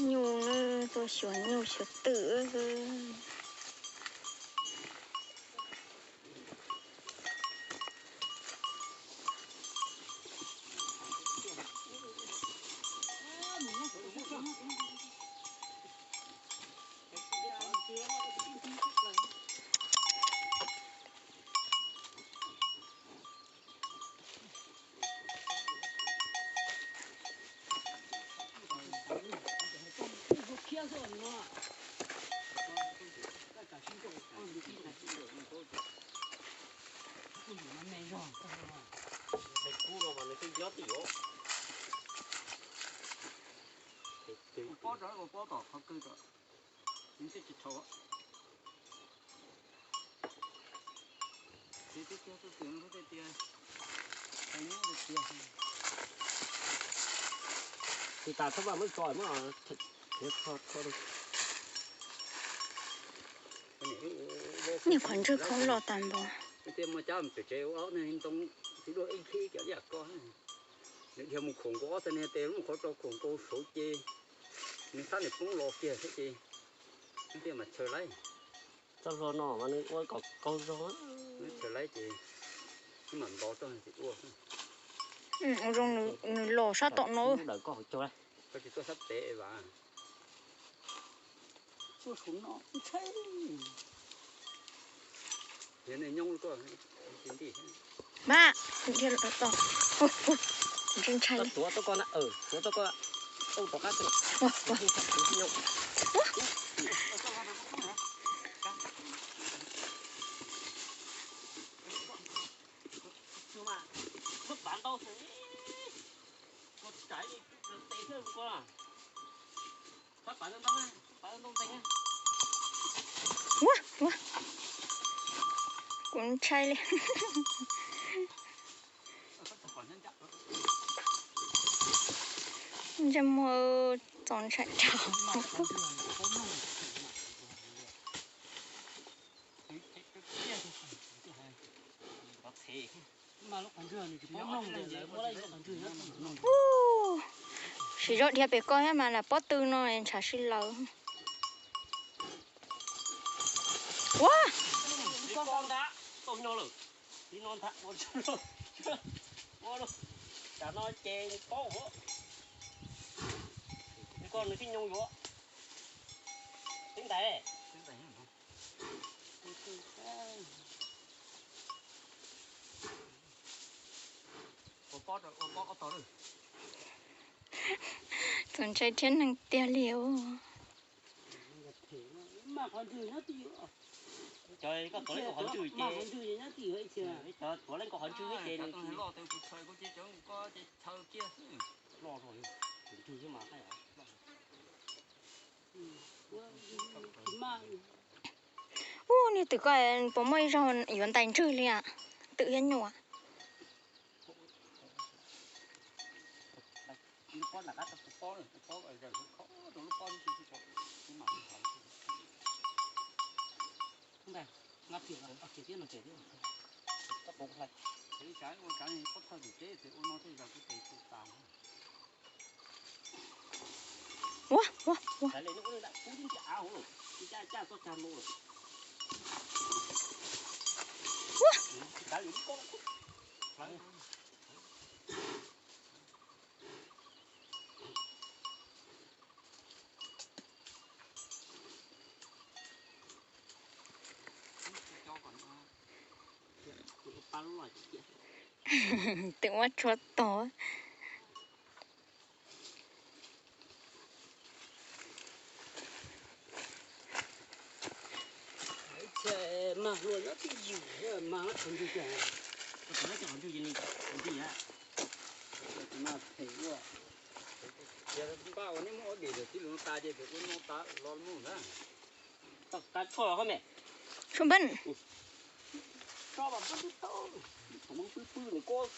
Nyuj, tuaj xyuas nyuj xyuas twm. Tus tas thab vaj muab tso muab thiav kho kho. Niag qhov ntswg khaub loj tas npaum. Tias muaj cab pem tsev ua ob neeg ntoo, txiv duaj ib khib cov liaj koj. Nws dhia mus khuam nkaus ob txhais niag tes lub qhov rau khuam nkaus saud ces nws xab nws poob los kiag thiab ces nws thiaj mas chaw laib. Txoj hlua no mas nws ua kom qaug zog. Nws chaw laib ces nws mam nto txoj ntxiv ua. Ua zoo nws los sab tom no. Daws koj hauv caug. Koj tsis tuaj sab pem vas. Tuaj saum no ntshai. Yog nws nyob koj ntij. Mas, ntshai ntshai. Tuav tau koj na, tuav tau koj. Tau tom qab xwb. Ua, ua, kuv ntshai li. Ntsej muag txaus ntshai dhau. Ub, siv zog dhia pem ko thiab mas lam pob tw no ntshav sib laws. Ua, tam no ces paub, koj nws tib nyoo yuav. Teeb ntais. Txaus ntshai thiab neeg tiag li os. Cov koj tuav leej kaum qhov ntswg ces, cov tuav leej kaum qhov ntswg ces, ub, niag twm ko puas muaj ib zaug yuav ntais ntswg li, twm thiab nyuam. Ua, ua, ua. Ua. Twm muab tshuav tog. Npaj ua nej muab ob dim tib lus tas ces pem ua no tas los mus na. Tshuaj npab. Pw pw nws koj.